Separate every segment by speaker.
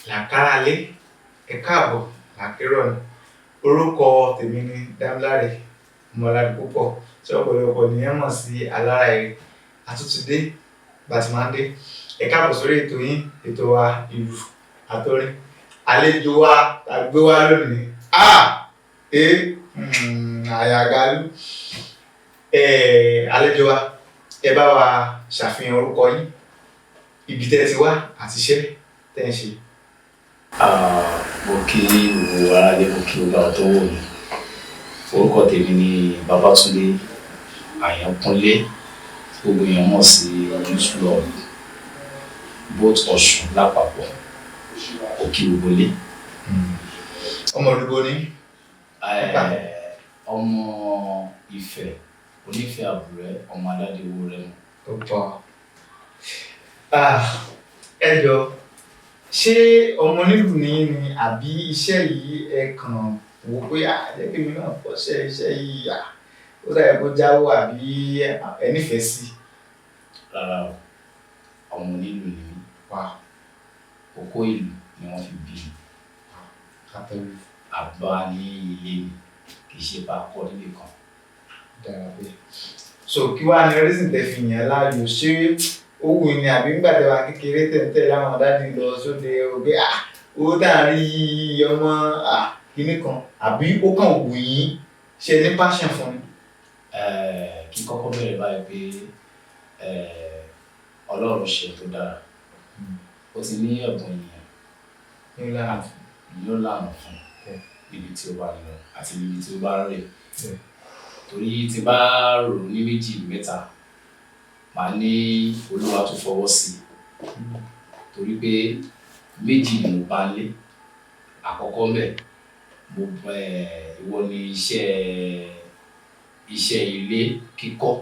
Speaker 1: Làkàràlé, ẹ káàbọ̀ làkérò ọ̀nà. Orúkọ tèmi ni Dámiláre Ọmọládipúpọ̀, tí ọ̀pọ̀lọpọ̀ ènìyàn mọ̀ sí Alára Ire. Àtúntúndé bàtìmándé, ẹ káàbọ̀ sórí ètò yín, ètò wa, Ìlù Àtọrin. Àlejò wa tá a gbé wá lónìí, ẹ àyàgálú. Àlejò wa, ẹ bá wa ṣàfihàn orúkọ yín, ibi tẹ́ ẹ ti wá àti iṣẹ́ tẹ́ ẹ ń ṣe.
Speaker 2: Ah, mo kí gbogbo aráalé, mo kí gbogbo àwọn tó wò mí. Orúkọ tèmi ni Babátúndé Àyànkúnlé, tí gbogbo èèyàn mọ̀ sí Youth, both Ọ̀ṣun lápapọ̀. Mo kí gbogbo ilé.
Speaker 1: Ọmọ olúbo ní?
Speaker 2: Ọmọ Ifẹ̀, onífẹ̀ àbúrẹ́, ọmọ aládé owó rẹ̀ mọ̀.
Speaker 1: Ó pọ̀. Ẹ jọ, ṣé ọmọ onílù ní ni, àbí iṣẹ́ yìí ẹ kàn wò pé à jẹ́ kí mi náà kọ́ṣẹ́ iṣẹ́ yìí, à ó dàbí kó jáwọ́, àbí ẹ nífẹ̀ẹ́ sí?
Speaker 2: Rárá o, ọmọ onílù ni mí. Oko ìlú ni wọ́n fi bí mi.
Speaker 1: Àtẹ̀wé.
Speaker 2: Àbá ní ilé mi, kì í ṣe bá a kọ́ níbì kan.
Speaker 1: Dára bẹ́ẹ̀. So kí wàá ní reason tẹ́ fi yàn láàyò? Ṣé ó wù yín ni, àbí nígbà tẹ́ wà kékeré tẹ̀ ń láwọn daddy lọ sóde ògbé, à owó tá à ń rí yìí, ọmọ à kíní kan, àbí ó kàn wù yín, ṣe ní passion fún ni?
Speaker 2: Kí n kọ́kọ́ bẹ̀rẹ̀ báyìí pé Ọlọ́run ṣe tó dára, ó ti ní ẹ̀bùn ènìyàn
Speaker 1: ní ìlànà
Speaker 2: yóò lànà fún níbi tí ó bá lọ àti níbi tí ó bá rè. Torí tí bá rò ní méjì mẹ́ta, màá ní Olúwa tó fọwọ́ sí i, torí pé méjì ni mo bá ń lé. Àkọ́kọ́ mbẹ̀, mo ìwọ ni iṣẹ́ ilé kíkọ́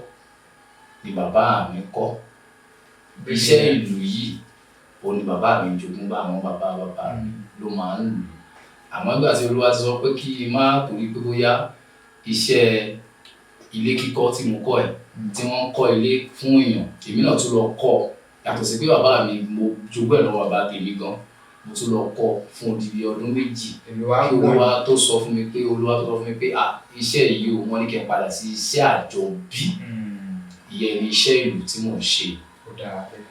Speaker 2: ni bàbá mi kọ́. Iṣẹ́ ìlú yìí, òun ni bàbá mi jogún bá. Àwọn bàbá bàbá mi ló máa ń lù ú. Àmọ́ nígbà tí Olúwa ti sọ pé kí n má torí pé bóyá iṣẹ́ ilé kíkọ́ tí mo kọ́ ẹ̀, tí wọ́n ń kọ́ ilé fún èèyàn, èmi náà tún lọ kọ́. Yàtọ̀ sí pé bàbá mi, mo jogún ẹ̀ lọ́wọ́ bàbá tèmi gan, mo tún lọ kọ́ fún odidi ọdún 2
Speaker 1: Èmi wá
Speaker 2: kí
Speaker 1: ń wọ̀.
Speaker 2: Olúwa tó sọ fún mi pé, ah, iṣẹ́ yìí o, wọ́n ní kí n padà sí iṣẹ́ àjọbí. Ìyẹn ni iṣẹ́ ìlú tí mò ń ṣe.
Speaker 1: Ó dára bẹ́ẹ̀,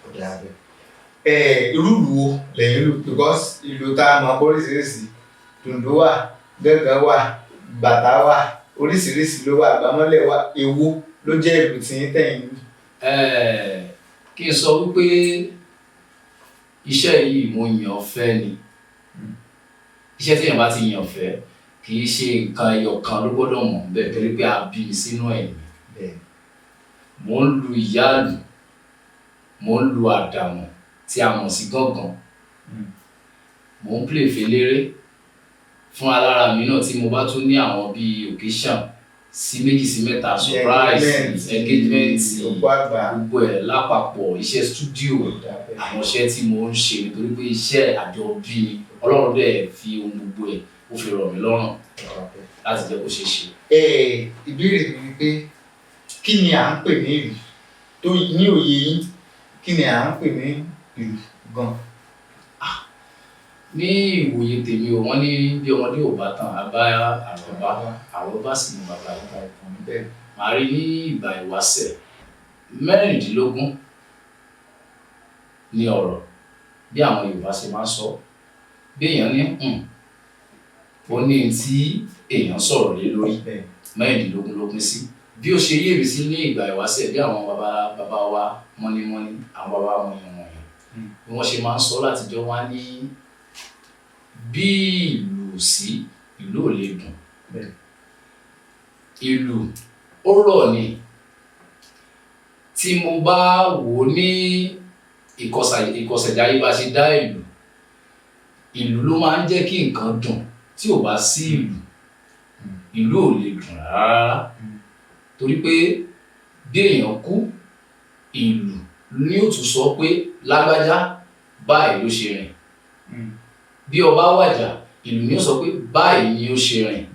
Speaker 1: ó dára bẹ́ẹ̀. Irú ìlú wo lẹ́yìn lù? Because ìlú tá a mọ̀ pé oríṣiríṣi, dùndún wà, gángan wà, bàtà wà, oríṣiríṣi ló wà, àgbàmọ́lẹ̀ wà. Èwo ló jẹ́ ìlú tí yín tẹ̀yìn lù?
Speaker 2: Kí n sọ wípé iṣẹ́ yìí mo yàn fẹ́ ni. Iṣẹ́ tí èèyàn bá ti yàn fẹ́, kì í ṣe nǹkan ẹyọ kan ló gbọ́dọ̀ mọ̀ bẹ́ẹ̀, torí pé a bí mi sínú ẹ̀ ni. Mo ń lu ìyáàlù, mo ń lu àdàmọ̀ tí a mọ̀ sí gángan, mo ń play fèléré fún alára mi náà. Tí mo bá tún ní àwọn bíi occasion sí méjì sí mẹ́ta, surprise, engagement,
Speaker 1: òkú àgbà,
Speaker 2: gbogbo ẹ̀ lápapọ̀, iṣẹ́ studio,
Speaker 1: Ó dáa bẹ́ẹ̀.
Speaker 2: àwọn iṣẹ́ tí mo ń ṣe, nítorí pé iṣẹ́ àjọbí ni. Ọlọ́run dẹ̀ fi ohun gbogbo ẹ̀, ó fi rọ̀ mí lọ́rùn
Speaker 1: Ó dáa bẹ́ẹ̀.
Speaker 2: láti jẹ́ kó ṣeé ṣe.
Speaker 1: Ìbéèrè mi ni pé, kí ni à ń pè ní ìlú tó ní òye yín? Kí ni à ń pè ní ìlú gan?
Speaker 2: Ní ìwòye tèmi o, wọ́n ní bí ọmọdé ò bá tán, a bá àrọ́bá, àrọ́bá sì ni bàbá ìtàn. Màá rí ní ìgbà ìwáṣẹ̀, 16 ní ọ̀rọ̀ bí àwọn Yorùbá ṣe máa ń sọ. Bí èèyàn ní ó ní tí èèyàn sọ̀rọ̀ lé lórí, 16 ló pín sí. Bí ó ṣe yé mi sí ní ìgbà ìwáṣẹ̀, bí àwọn bàbá bàbá wa mọ́nímọ́ní, àwọn bàbá wọ̀nyàn wọ̀nyàn, bí wọ́n ṣe máa ń sọ látijọ́, wá ní bí ìlú ò sí, ìlú ò lè dùn. Ìlú ó rọ̀ ni. Tí mo bá wò ó ní ìkọsẹ̀jáyé, bá ṣe dá ìlú, ìlú ló máa ń jẹ́ kí nǹkan dùn. Tí ò bá sí ìlú, ìlú ò lè dùn rárá, torí pé bí èèyàn kú, ìlú ní ó tún sọ pé lágbájá báyìí ló ṣe rìn. Bí ọba wàjà, ìlú ní ó sọ pé báyìí ni ó ṣe rìn.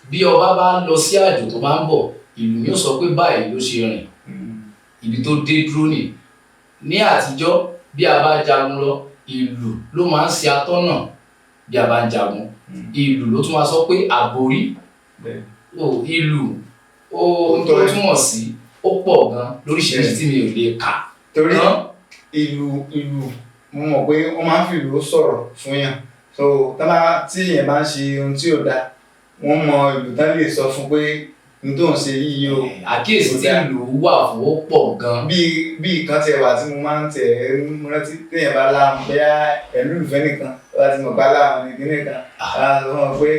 Speaker 2: Bí ọba bá lọ sí àjò, tó bá ń bọ̀, ìlú ní ó sọ pé báyìí ló ṣe rìn, ibi tó dé dúró nì. Ní àtijọ́, bí a bá jagun lọ Ìlù ló máa ń ṣe atọ́nà bí a bá ń jagun. Ìlù ló tún máa sọ pé àborí. Ìlù ó tó túmọ̀ sí ó pọ̀ gan lóríṣiríṣi tí mi ò lè kà.
Speaker 1: Torí ìlù mo mọ̀ pé wọ́n máa ń fi ìlù sọ̀rọ̀ fún yàn. So tí èèyàn bá ń ṣe ohun tí ò dáa, wọ́n mọ ìlù tán lè sọ fún pé n tó ń ṣe yìí o.
Speaker 2: Àkíyèsí tí ìlù wà fún ó pọ̀ gan.
Speaker 1: Bí nǹkan tiẹ̀ wà tí mo máa ń tẹ̀ ẹ́ rántí, téèyàn bá láàmú bóyá ẹ̀lú ìfẹ́ nìkan bá ti mọ̀ bá láàmú ní kíní kan, á sọ fún wọn pé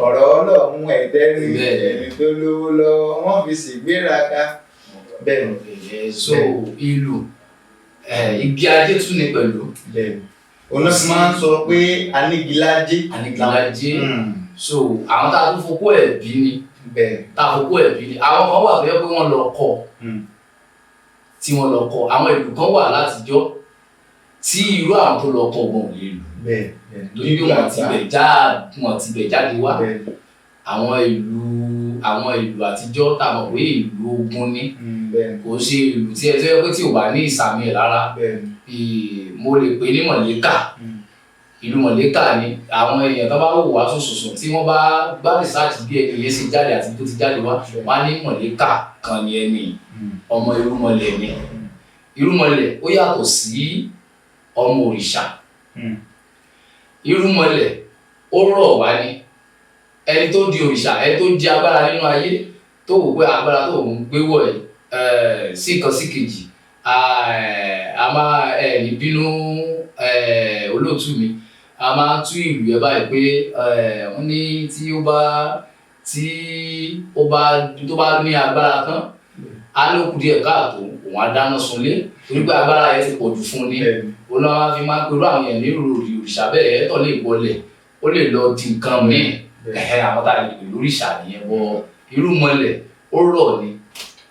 Speaker 1: ọ̀rọ̀ Ọlọ́run ẹ̀dẹ́ ní ẹni tó lówó lọ́wọ́ wọ́n fi ṣègbéraga. Bẹ́ẹ̀
Speaker 2: ni. So ìlù igi ajé tún ni pẹ̀lú.
Speaker 1: Bẹ́ẹ̀ ni. Òun náà fi máa ń sọ pé anigilájé.
Speaker 2: Anigilájé. So àwọn tá a tún fokó ẹ̀ bí ni.
Speaker 1: Bẹ́ẹ̀.
Speaker 2: Tá a fokó ẹ̀ bí ni. Àwọn kan wà tó yẹ pé wọ́n lọ kọ́. Tí wọ́n lọ kọ́. Àwọn ìlú kan wà látijọ́ tí irú àwọn tó lọ kọ́ gan ò lè lù.
Speaker 1: Bẹ́ẹ̀.
Speaker 2: Torí bí wọ́n ti bẹ̀ jáde wá. Àwọn ìlú àtijọ́ tá a mọ̀ pé ìlú ogun ni. Kò ṣe ìlú tí ẹ tó yẹ pé tí ò bá ní ìsàmì ẹ̀ lára. Mo lè pè ní Mọ̀lẹ́kà. Ìlú Mọ̀lẹ́kà ni àwọn èèyàn tó bá wò wá sùnsùnsùn tí wọ́n bá gbá rìsáàtì bí ẹni yẹn ṣe jáde àti tó ti jáde wá, wọ́n á ní Mọ̀lẹ́kà kan ni ẹni ọmọ irúnmọlẹ̀ ni. Irúnmọlẹ̀ ó yàtọ̀ sí ọmọ òrìṣà. Irúnmọlẹ̀ ó rọ̀ wá ni. Ẹni tó di òrìṣà, ẹni tó di agbára nínú ayé tó wò pé agbára tó ń gbé wọ̀ ẹ̀ sí kan sí kejì, a máa ní bínú olóòtú mi, a máa tú ìlú yẹn báyìí pé wọ́n ní tí ó bá ní agbára tán, á ló kù díẹ̀ káàtó, òun á dáná sunlé torí pé agbára yẹn ti pọ̀ jù fún ni. Òun náà fi máa ń perú àwọn èèyàn ní òrìṣà bẹ́ẹ̀ ẹ̀ tọ́ lè wọlé, ó lè lọ di nǹkan míì. Àwọn tá a lè pè lóríṣà nìyẹn. Bọ irúnmọlẹ̀ ó rọ̀ ni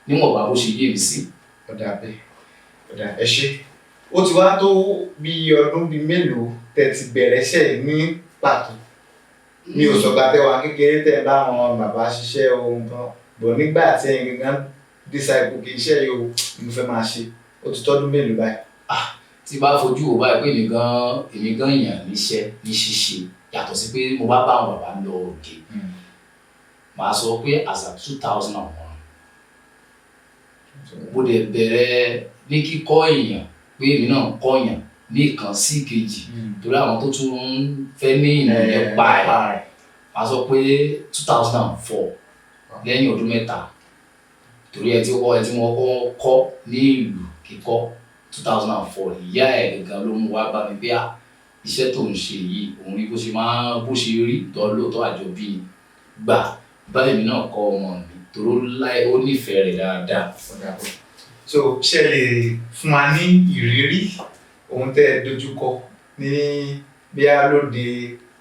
Speaker 2: níwọ̀nba bó ṣe yé mi sí.
Speaker 1: Ọ̀dà bẹ́ẹ̀, ọ̀dà ẹ ṣé. Ó ti wá tó bí ọdún bíi mélòó tẹ́ ti bẹ̀rẹ̀ iṣẹ́ ní pàtó? Mi ò sọ̀gbà tẹ́ wà kékeré tẹ́ bá àwọn bàbá ṣiṣẹ́ ohun kan bọ̀ nígbà tí ẹ̀yin gangan decide pé iṣẹ́ yìí o mo fẹ́ máa ṣe, ó ti tọ́dún mélòó báyìí?
Speaker 2: Tí bá fojú wò báyìí pé èmi gan yàn níṣẹ́ ní ṣíṣe yàtọ̀ sí pé mo bá bá àwọn bàbá lọ òde, màá sọ pé as at 2001 mo dẹ̀ bẹ̀rẹ̀ ní kíkọ́ èèyàn pé èmi náà kọ́ èèyàn ní ìkan sí ìkejì torí àwọn tó tún ń fẹ́ ní ìmọ̀ nípa ẹ̀. Màá sọ pé 2004 lẹ́yìn ọdún mẹ́ta torí ẹ tí wọ́n kọ́ ní ìlú kíkọ́ 2004 ìyá ẹ̀ gangan ló mú wá bá mi pé iṣẹ́ tó ń ṣe yìí òun rí bó ṣe máa bó ṣe rí tọ́ lóòótọ́ àjọbí gbà báyìí náà kọ́ ọmọ mi toró láì ó nífẹ̀ẹ́ rẹ̀ dáadáa.
Speaker 1: So ṣe lè fún wa ní ìrírí ohun tẹ́ ẹ dojúkọ ní bí a lóde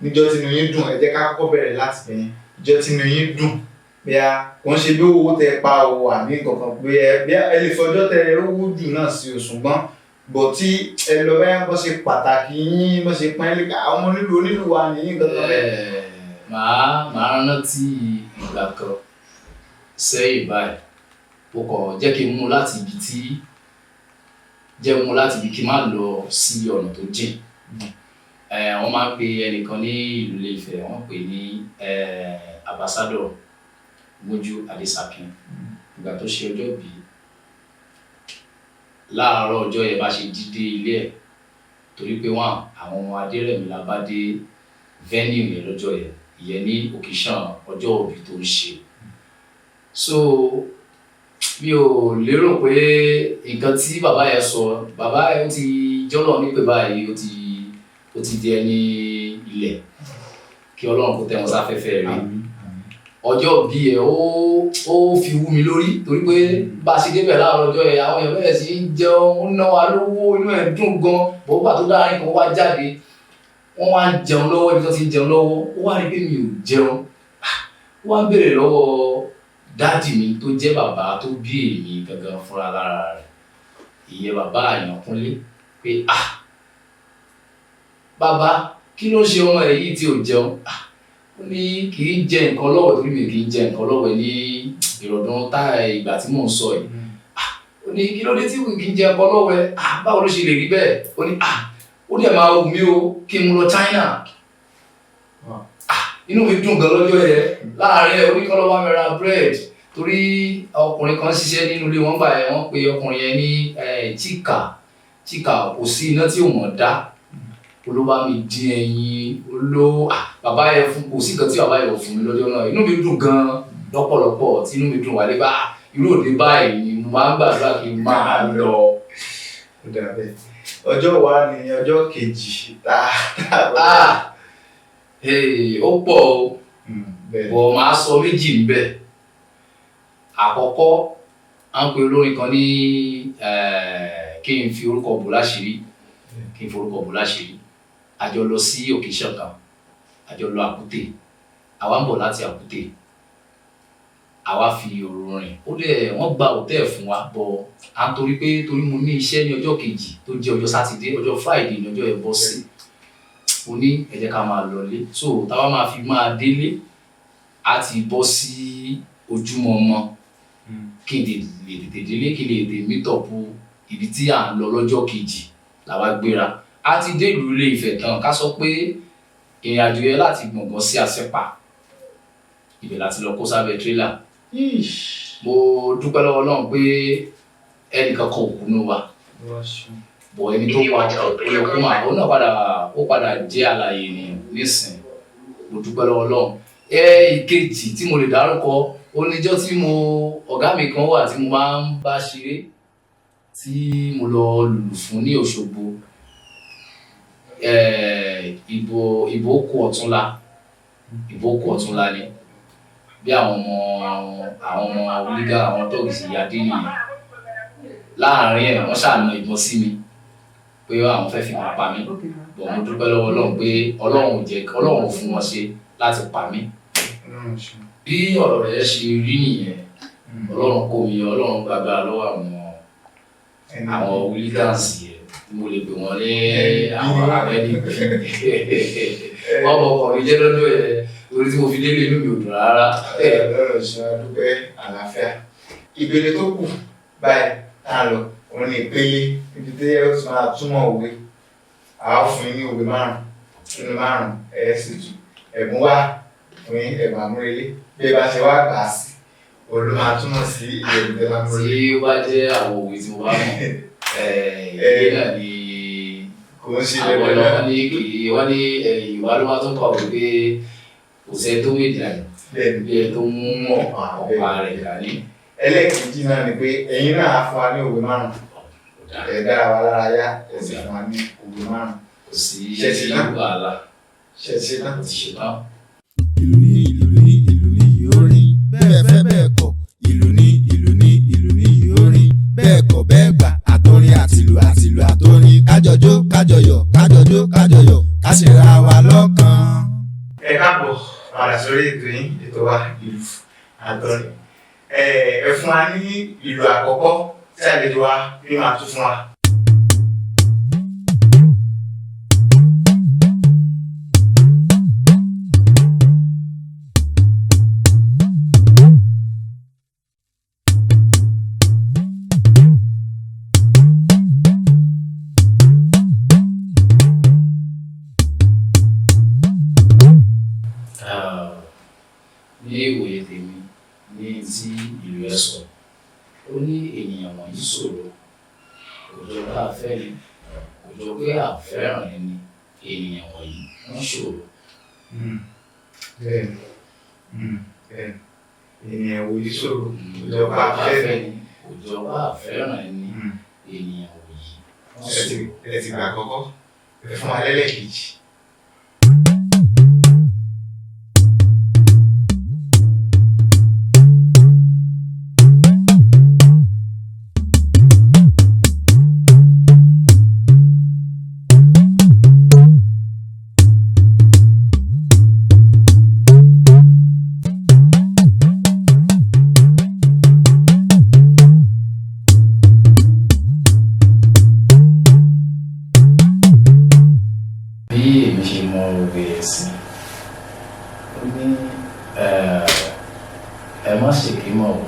Speaker 1: níjọ́ tínú yín dùn? Ẹ jẹ́ ká kọ́kọ́ bẹ̀rẹ̀ láti bẹ̀yẹn. Ìjọ́ tínú yín dùn bí a kò ń ṣe bí owó tẹ́ pa o àbí nǹkan pé ẹ lè fọjọ́ tẹ́ ẹ rówó jù náà sí o, ṣùgbọ́n bọ̀ tí ẹ lọ bẹ́ẹ̀ bọ́ ṣe pàtàkì yín bọ́ ṣe pọ́n ẹ́ àwọn onílù wa nìyí nǹkan kan bẹ́ẹ̀.
Speaker 2: Màá rántí ìgbà kan sẹ́yìn báyìí, ó kọ̀ jẹ́ kí n mú láti ibi tí jẹ́ mú láti ibi kí n má lọ sí ọ̀nà tó jìn. Wọ́n máa ń pe ẹnìkan ní ìlú Ilé-Ifẹ̀, wọ́n pè ní Ambassador Mójú Adésakin. Ìgbà tó ṣe ọjọ́ ìbí, láàárọ̀ ọjọ́ yẹn bá ṣe jí dé ilé ẹ̀ torí pé wọ́n àwọn ọmọ Adérẹ̀mí la bá dé venue yẹn lọ́jọ́ yẹn, ìyẹn ní occasion ọjọ́ ìbí tó ń ṣe. So mi ò lérò pé nǹkan tí bàbá yẹn sọ, bàbá yẹn ó ti jọ́lọ̀ nípè báyìí, ó ti di ẹni ilẹ̀, kí Ọlọ́run kó tẹ́ wọn sáfẹ́fẹ́ rẹ̀. Ọjọ́ bí ẹ̀ ó fi wú mi lórí torí pé bá a ṣe débẹ̀ láàárọ̀ ọjọ́ yẹn, àwọn èèyàn bẹ̀rẹ̀ sí í jẹun, ó ná wa lówó, inú ẹ̀ dùn gan. Bó bá tó dára nǹkan wá jáde, wọ́n wá ń jẹun lọ́wọ́, ibi tó ti ń jẹun lọ́wọ́, ó wá rí pé mi ò jẹun. Ó wá ń béèrè lọ́wọ́ dáàdì mi tó jẹ́ bàbá tó bí èmi gangan fúnra lára rẹ̀, ìyẹn bàbá Àyànkúnlé, pé bàbá kí ló ń ṣe ọmọ ẹ̀ yìí tí ò jẹun? Ó ní kì í jẹ nǹkan lọ́wọ́ torí mi kì í jẹ nǹkan lọ́wọ́ ní ìrọ̀dún tá ìgbà tí mò ń sọ yìí. Ó ní kí ló dé tí kì í jẹ nǹkan lọ́wọ́ ẹ̀? Báwo ló ṣe lè rí bẹ́ẹ̀? Ó ní ó Ó dẹ̀ máa wù mí o kí n mú lọ China.
Speaker 1: Wow.
Speaker 2: Ah, inú mi dùn gan lọ́jọ́ yẹn. Láàárín ẹ̀, oníkọ́lọ́ bá mi ra bread, torí ọkùnrin kan ṣiṣẹ́ nínú ilé wọn gbà yẹn. Wọ́n pe ọkùnrin yẹn ní Chika. Chika, kò sí iná tí ò mọ̀ dá. Olóbá mi dín ẹyin oló. Ah, bàbá yẹn fún, kò sí nǹkan tí bàbá yẹn ò fún mi lọ́jọ́ náà. Inú mi dùn gan lọ́pọ̀lọpọ̀, tí inú mi dùn wálé bá irú òde báyìí ni mo máa ń gbàdúrà kí n máa lọ.
Speaker 1: Ó dà bẹ́ẹ̀. Ọjọ́ wa ni ọjọ́ kejì tá
Speaker 2: Ah, hey, ó pọ̀ o.
Speaker 1: Bẹ́ẹ̀.
Speaker 2: Bọ̀ máa sọ méjì níbẹ̀. Àkọ́kọ́, à ń pe olórin kan ní kí n fi orúkọ bò láṣìírí, kí n fi orúkọ bò láṣìírí. A jọ lọ sí occasion kan, a jọ lọ Àkútè, àwa ń bọ̀ láti Àkútè, àwa fi òru rìn. Ó dẹ̀ wọ́n gba hòtẹ́ẹ̀ fún wa bọ̀, à ń torí pé torí mo ní iṣẹ́ ní ọjọ́ kejì tó jẹ́ ọjọ́ Sátidé, ọjọ́ Friday ní ọjọ́ ẹ̀ bọ́ sí. Mo ní ẹ jẹ́ ká máa lọlé. So táwa máa fi máa délé, a ti bọ́ sí ojúmọmọ, kí n lè tètè délé, kí n lè tètè meet up ibi tí à ń lọ lọ́jọ́ kejì. Làwa gbéra, a ti dé ìlú Ilé Ifẹ̀ tán. Ká sọ pé ìrìn àjò yẹn láti Gbọ̀ngàn sí Àṣẹpà, ibẹ̀ láti lọ kó sábẹ́ tírélà. Mo dúpẹ́ lọ́wọ́ Ọlọ́run pé ẹnìkan kan ò kú nínú wa, bọ̀ ẹni tó wa ọkọ̀ ó yẹ kó máa, òun náà padà, ó padà jẹ́ alààyè ènìyàn nísìn. Mo dúpẹ́ lọ́wọ́ Ọlọ́run. Ẹ ìkejì tí mo lè dárúkọ, ó níjọ́ tí mo, ọ̀gá mi kan wà tí mo máa ń bá ṣeré, tí mo lọ lùlù fún ní Òṣogbo. Ìbò kù ọ̀túnla, ìbò kù ọ̀túnla ni bí àwọn ọmọ onígá, àwọn tọ́ọ̀gì sì ya dé nìyẹn. Láàárín ẹ̀, wọ́n ṣàna ìbọn sí mi pé àwọn fẹ́ fi wọn pa mí, bọ̀ mo dúpẹ́ lọ́wọ́ Ọlọ́run pé Ọlọ́run ò jẹ́, Ọlọ́run ò fún wọn ṣe láti pa mí. Bí ọ̀rọ̀ rẹ̀ ṣe rí nìyẹn. Ọlọ́run kó mi yọ, Ọlọ́run gbàgbára lọ́wọ́ àwọn hooligans yẹn. Mo lè pè wọ́n ní àwọn ẹni bí wọ́n mọ ọkọ̀ mi jẹ́ lọ́jọ́ yẹn, torí tí mo fi délé, inú mi ò dùn rárá.
Speaker 1: Ọlọ́run ṣe wá, dúpẹ́ àlàáfíà. Ìpele tó kù báyìí tá a lọ, òun ni ìpele ibi tí ẹ ti máa túmọ̀ òwe. Àá fún yín ní òwe márùn nínú márùn, ẹ sì tù. Ẹ̀bùn wà fún yín, ẹ̀bùn àmúrelé. Bí ẹ bá ṣe wá gbà á sí, òun ló máa túmọ̀ sí ìyẹ̀bùn tẹ́ bá múrelé.
Speaker 2: Tí ó bá jẹ́ àwọn òwe tí mo bá mọ̀, ìwé náà ni.
Speaker 1: Kò ń ṣe
Speaker 2: àwọn
Speaker 1: lẹ́gbẹ̀ẹ́ náà.
Speaker 2: Wọ́n ní kì í, wọ́n ní Yorùbá ló wá tó kọ̀ wípé kò sẹ́ni tó méjì àná
Speaker 1: Bẹ́ẹ̀ni.
Speaker 2: bí ẹ tó mú ọ̀pá rẹ̀ dání.
Speaker 1: Ẹlẹ́ẹ̀kejì náà ni pé ẹ̀yin náà á fún wa ní òwe márùn.
Speaker 2: Kò dáa.
Speaker 1: Ẹ dára wa lára yá, ẹ sì fún wa ní òwe márùn.
Speaker 2: Kò sí
Speaker 1: Ṣé ti tán?
Speaker 2: wàhálà.
Speaker 1: Ṣe ti tán?
Speaker 2: Kò ti ṣe tán.
Speaker 3: Ìlú ní, ìlú ní, ìlú ní orin. Bẹ́ẹ̀ fẹ́ bẹ́ẹ̀ kọ̀, ìlú ní, ìlú ní, ìlú ní orin. Bẹ́ẹ̀ kọ̀ bẹ́ẹ̀ gbà, àtòrin àtìlù, àtìlù àtòrin, kájọjó kájọyọ̀, kájọjó kájọyọ̀, ká ṣe ra wa lọ́kàn.
Speaker 1: Ẹ káàbọ̀ padà sórí ètò yín, ètò wa, Ìlù Àtọrin. Ẹ fún wa ní ìlù àkọ́kọ́ tí àlejò wa bí máa tún fún wa.
Speaker 2: Ah, ní ìwòye tèmi ní tí ìlú ẹ sọ, ó ní ènìyàn wọ̀nyí ṣòro, kò jọ pé a fẹ́ ni, kò jọ pé a fẹ́ràn ẹni, ènìyàn wọ̀nyí wọ́n ṣòro.
Speaker 1: Bẹ́ẹ̀ni, bẹ́ẹ̀ni, ènìyàn wò yí ṣòro, kò jọ pé a fẹ́ ni.
Speaker 2: Ni, kò jọ pé a fẹ́ràn ẹni, ènìyàn wọ̀nyí wọ́n
Speaker 1: Ẹ ti
Speaker 2: ṣòro.
Speaker 1: Ẹ ti gbà àkọ́kọ́, ẹ fún wa lẹ́lẹ́kejì.
Speaker 2: Bí èmi ṣe mọ òwe ẹ̀sìn, ó ní ẹ má ṣèké mọ́ o,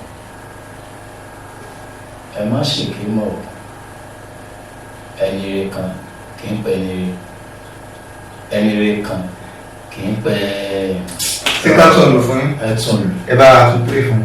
Speaker 2: ẹ má ṣèké mọ́ o, ẹni rere kan kì í pẹ́ ẹni ẹni rere kan kì í pẹ́.
Speaker 1: Ṣé ká tún lò fún yín?
Speaker 2: Ẹ tún lò.
Speaker 1: Ẹ bá a tún pè fún un.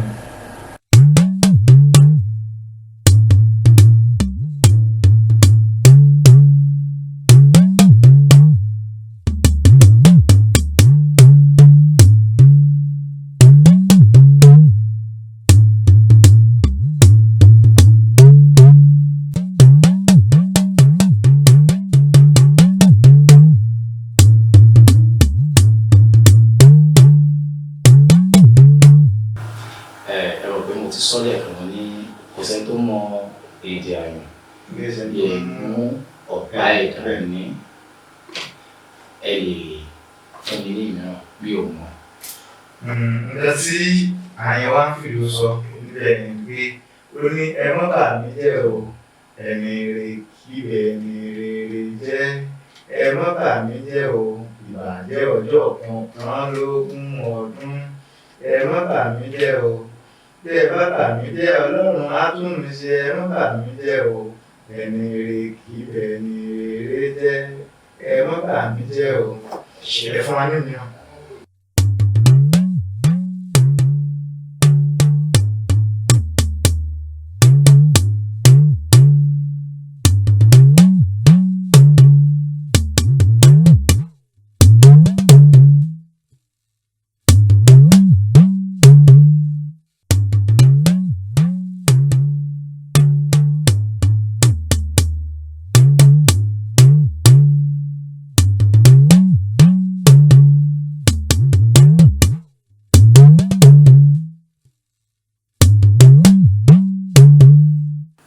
Speaker 2: Ẹ ẹ rò pé mo ti sọ lẹ́ẹ̀kan, mo ní kò sẹ́ni tó mọ èdè àyàn lè mú ọ̀pá ẹ̀dá ní. Ẹ lè fún mi ní ìmíràn, mi ò mọ̀.
Speaker 1: Nǹkan tí àyàn wá ń fìlú sọ níbẹ̀ ni pé ó ní, ẹ má bà mí jẹ́ o, ẹni rere kí ẹni rere jẹ́. Ẹ má bà mí jẹ́ o, ìbàjẹ́ ọjọ́ kan kan lógún ọdún. Ẹ má bà mí jẹ́ o, bí ẹ bá bà mí jẹ́, Ọlọ́run á tún mi ṣe. Ẹ má bà mí jẹ́ o, ẹni rere kí ẹni rere jẹ́. Ẹ má bà mí jẹ́ o. Ẹ fún wa ní mìíràn.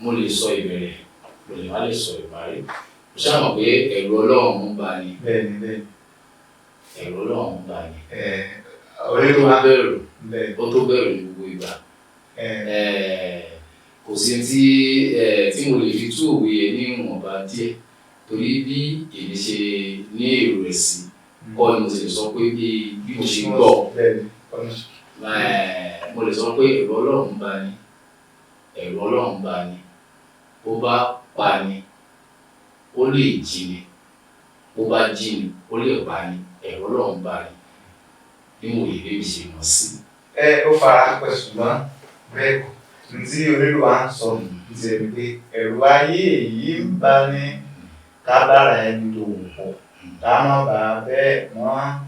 Speaker 2: Mo lè sọ ìbẹ̀rẹ̀, mo lè má lè sọ ìparí. Mo ṣáà mọ̀ pé ẹ̀rù Ọlọ́run ń bà ní.
Speaker 1: Bẹ́ẹ̀ni, bẹ́ẹ̀ni.
Speaker 2: Ẹ̀rù Ọlọ́run ń bà ní.
Speaker 1: Ẹ
Speaker 2: Ó
Speaker 1: orí
Speaker 2: tó
Speaker 1: wa
Speaker 2: bẹ̀rù.
Speaker 1: Bẹ́ẹ̀ni.
Speaker 2: Ó tó bẹ̀rù ní gbogbo ìgbà.
Speaker 1: Ẹ
Speaker 2: Kò sí tí tí mo lè fi tú òwe yẹn ní ìwọ̀nba díẹ̀, torí bí èmi ṣe ní èrò ẹ̀ sí kọ́ ni mo sì lè sọ pé bí mo ṣe gbọ́.
Speaker 1: Bẹ́ẹ̀ni, ọ̀nà.
Speaker 2: Mo lè sọ pé ẹ̀rù Ọlọ́run ń bà ní, ẹ̀rù Ọlọ́run ń bà ní. Ó bá pa ni, ó lè jí ni. Ó bá jí ni, ó lè pa ni. Ẹ̀rù Ọlọ́run ń bà ní bí mo lè bí mi ṣe mọ̀ sí.
Speaker 1: Ẹ ó fara pẹ́, ṣùgbọ́n bẹ́ẹ̀ kọ́. Ntí onílùwà ń sọ ti ẹni pé ẹ̀rù ayé yìí ń bá ní ká bára ẹni dòwò pọ̀, ká má bàa bẹ́ẹ̀ mọ́.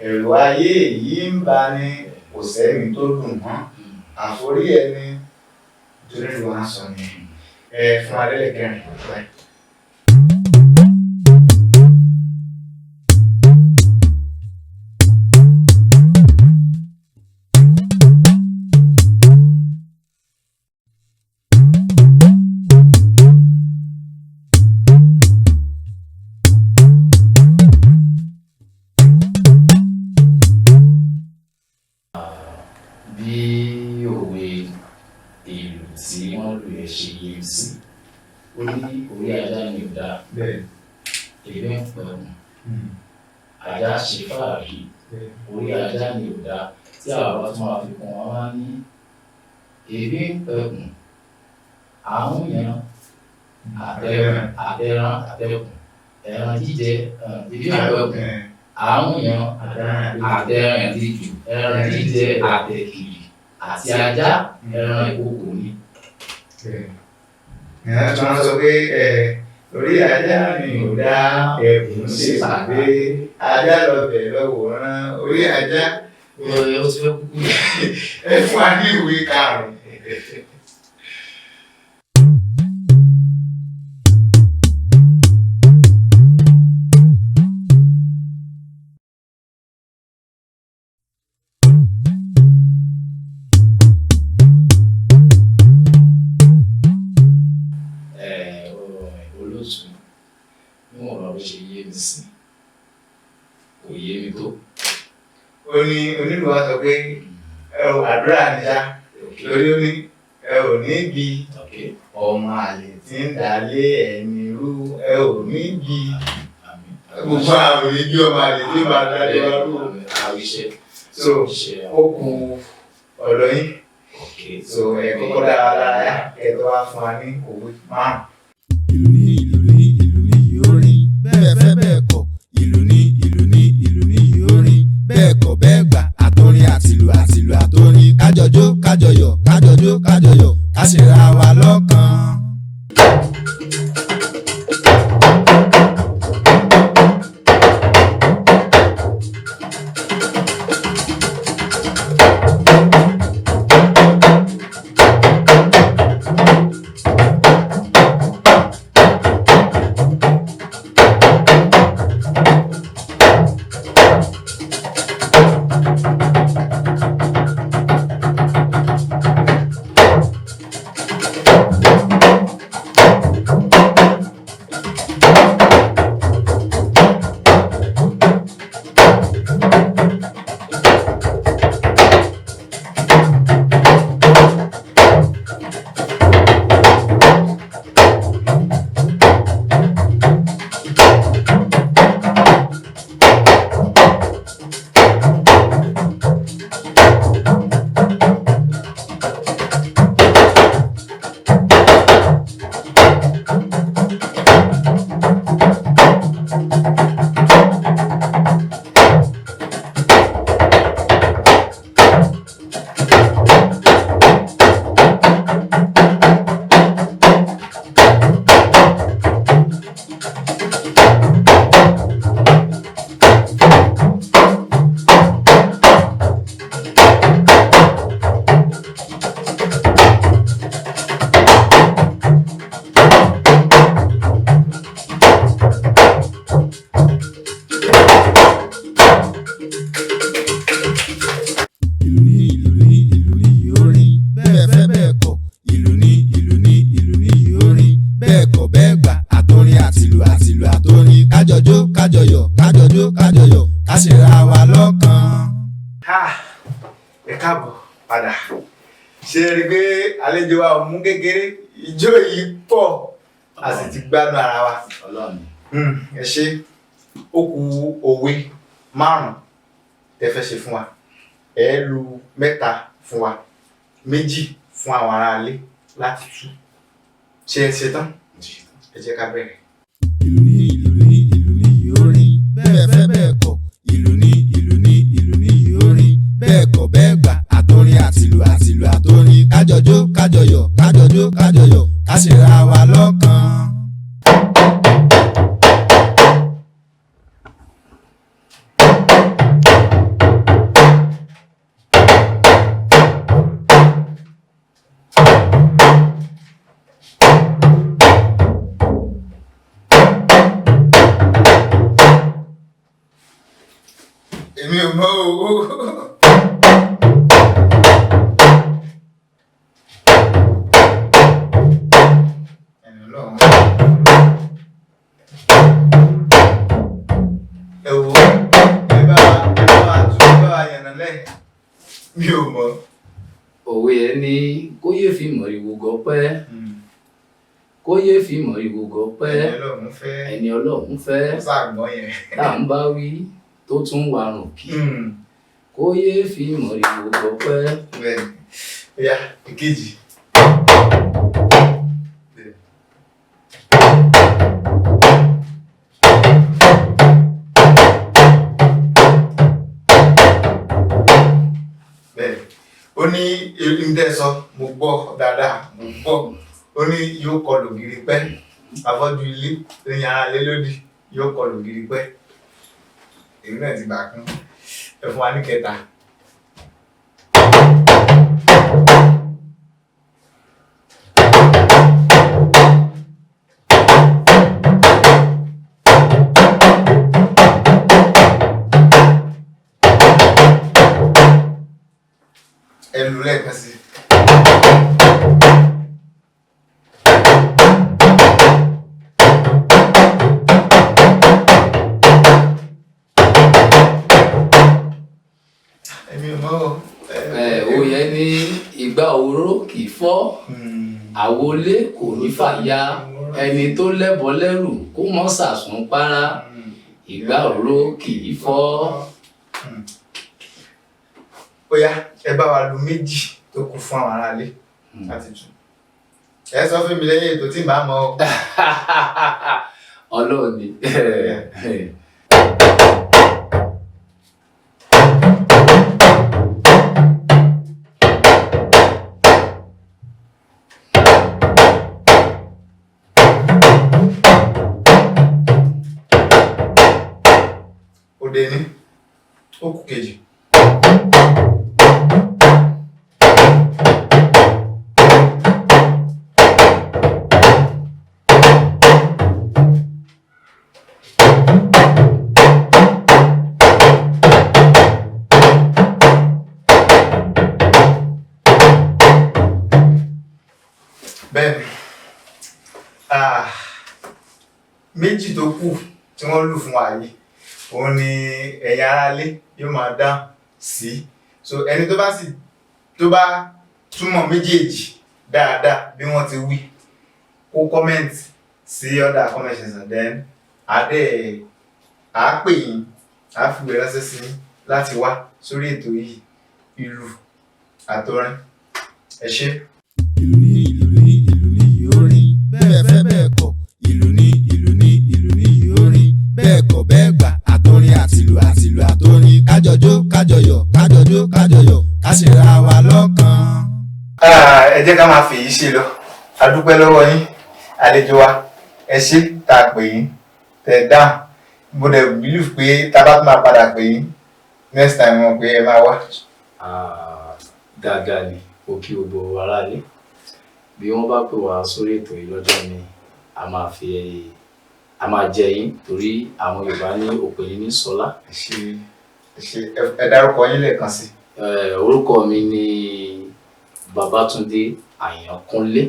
Speaker 1: Ẹ̀rù ayé yìí ń bá ní, kò sẹ́ni tó dùn mọ́ àforí ẹni. Tí onílùwà ń sọ nìyẹn. Ẹ fún adélẹ̀ kẹrin báyìí.
Speaker 2: Bí òwe ìlú tí wọ́n lù ẹ́ ṣe yé mi sí, ó ní orí ajá ni ò dáa,
Speaker 1: Bẹ́ẹ̀.
Speaker 2: Ebi ń pẹ̀kun, ajá ṣe fàárí. Orí ajá ni ò dáa, tí àwa bá tún máa fi kún wọn, wá ní ebi ń pẹ̀kun, àwọn yan àtẹran àtẹran àtẹkùn ẹran jíjẹ, ebi ń pẹ̀kun, àwọn yan àtẹran àtijù, ẹran jíjẹ àtẹkìrì àti ajá, ẹran ìkòkò ni.
Speaker 1: Ìyẹn tí wọ́n sọ pé ẹ orí ajá mi ò dá, ẹ̀bùn ṣe pàdé ajá lọ́bẹ̀ lọ́wọ́rán orí ajá.
Speaker 2: Ó ti fẹ́ kúkú yà.
Speaker 1: Ẹ fún wa ní ìwé karùn-ún.
Speaker 2: Ẹ, olóòtú, níwọ̀n bá bó ṣe yé mi sí, kò yé mi tó.
Speaker 1: Ó ní onílùwà sọ pé ẹ ò àdúrà ní sá lórí, ó ní ẹ ò ní bí ọmọ àlè tí ń dálé ẹni rú, ẹ ò ní bí.
Speaker 2: Àmín.
Speaker 1: Gbogbo àwọn òní bí ọmọ àlè tí ó máa dálé wa rú.
Speaker 2: Àwíṣẹ.
Speaker 1: So
Speaker 2: Iṣẹ́.
Speaker 1: ó kù ọ̀dọ̀ yín. So ẹ kọ́kọ́ dá wa lára yá, ẹ tó wá fún wa ní òwe márùn.
Speaker 3: Ìlú ní ìlú ní ìlú ní orin. kájọjó kájọyọ̀ ká ṣera wa lọ́kan.
Speaker 1: Ha! Ẹ káàbọ̀ padà. Ṣé ẹ rí i pé àlejò wa ò mú kékeré, ijó yìí pọ̀, a sì ti gbádùn ara wa.
Speaker 2: Ọlọ́run.
Speaker 1: Ẹ ṣé. Ó kù òwe 5 tẹ́ fẹ́ ṣe fún wa. Ẹ lu 3 fún wa, 2 fún àwọn aráalé láti tú. Ṣé ẹ ṣe tán? Ẹ jẹ́ ká bẹ̀rẹ̀.
Speaker 3: Ìlú ní ìlú ní ìlú ní orin bẹ́ẹ̀ fẹ́ bẹ́ẹ̀ kọ̀, ìlú ní ìlú ní ìlú ní orin bẹ́ẹ̀ kọ̀ bẹ́ẹ̀ gbà, àtòrin àtìlù àtìlù àtòrin, kájọjó kájọyọ̀ kájọjó kájọyọ̀ ká ṣera wa lọ́kan.
Speaker 1: Èmi ò mọ̀ o. Ẹni Ọlọ́run. Ẹ wo, ẹ bá wa tú, ẹ bá wa yànnà lẹ̀. Mi ò mọ̀.
Speaker 2: Òwe ẹ ní kó yé fi mọ̀rìwò gọpẹ́, kó yé fi mọ̀rìwò gọpẹ́.
Speaker 1: Ẹni Ọlọ́run fẹ́.
Speaker 2: Ẹni Ọlọ́run fẹ́.
Speaker 1: Ó ṣàgbọ́n yẹn.
Speaker 2: Tá à ń bá wí tó tún warùn kì, kó yé fi mọ̀rìwò gọpẹ́.
Speaker 1: Bẹ́ẹ̀ni. Ó yá, ìkejì. Bẹ́ẹ̀ni. Ó ní ntẹ́ sọ, mo gbọ́ dáadáa, mo gbọ́. Ó ní yóò kọlù gírí pẹ́. Afọ́jú ilé ní ara ilé lódì yóò kọlù gírí pẹ́. Èmi náà ti gbà kún. Ẹ fún wa ní kẹta. Ẹ lù lẹ́ẹ̀kan sí i. Èmi ò mọ̀ o.
Speaker 2: Òwe yẹn ní ìgbà òróró kì í fọ́, àwọlé kò ní fàya, ẹni tó lẹ́bọ lẹ́rù kó mọ́ sàsún para, ìgbà òróró kì í fọ́.
Speaker 1: Ó yá, ẹ bá wa lu 2 tó kù fún àwọn aráalé láti tú. Ẹ sọ fún mi lẹ́yìn ètò tí màá mọ̀ o.
Speaker 2: Ọlọ́run ni.
Speaker 1: Ó dé ní, ó kù kejì. Bẹ́ẹ̀ni, 2 tó kù tí wọ́n lù fún wa yìí, òun ni ẹ̀yin aráalé yóò máa dáhùn sí. So ẹni tó bá sì tó bá túmọ̀ méjèèjì dáadáa bí wọ́n ti wí, kó comment sí under comment section, then adé à pè yín, à fi ìwé ránṣẹ́ sí yín láti wá sórí ètò yìí, ìlú àtọrin. Ẹ ṣé.
Speaker 3: Ìlú ní ìlú ní ìlú ní orin bẹ́ẹ̀ fẹ́ bẹ́ẹ̀ kọ̀, ìlú ní ìlú ní ìlú ní orin bẹ́ẹ̀ kọ̀ bẹ́ẹ̀ gbà, àtòrin àtìlù àtìlù àtòrin, kájọjó kájọyọ̀ kájọjó kájọyọ̀ ká ṣera wa lọ́kan.
Speaker 1: Ẹ jẹ́ ká máa fèyí ṣe lọ. A dúpẹ́ lọ́wọ́ yín, àlejò wa. Ẹ ṣé tá a pè yín, tẹ̀ dáhùn. Mo dẹ̀ believe pé tá a bá tún máa padà pè yín next time, wọn pé ẹ máa wá.
Speaker 2: Dáadáa ni mo kí gbogbo aráalé. Bí wọ́n bá pè wá sórí ètò yìí lọ́jọ́ mi, a máa jẹ yín, torí àwọn Yorùbá ní òpè ní sọlá.
Speaker 1: Ẹ ṣé, ẹ ṣé. Ẹ dárúkọ yín lẹ́ẹ̀kan sí.
Speaker 2: Orúkọ mi ni Babátúndé Àyànkúnlé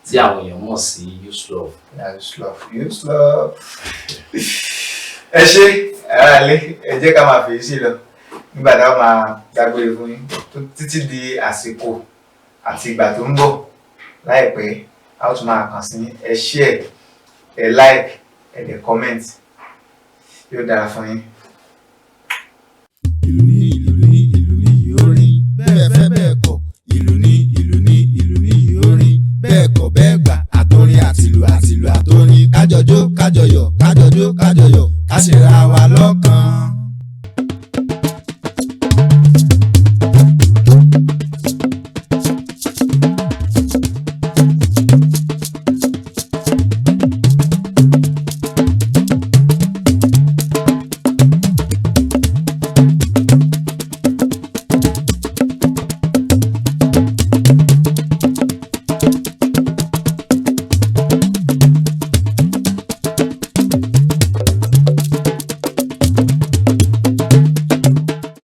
Speaker 2: tí àwọn èèyàn mọ̀ sí Uselove.
Speaker 1: Uselove, Uselove. Ẹ ṣé. Aráalé, ẹ jẹ́ ká máa fèyí sí lọ nígbà táwọn máa dágbére fún yín títí di àsìkò àti ìgbà tó ń bọ̀ láìpẹ́. A ó tún máa kàn sí yín. Ẹ share, ẹ like, ẹ dẹ̀ comment. Yóò dára fún yín.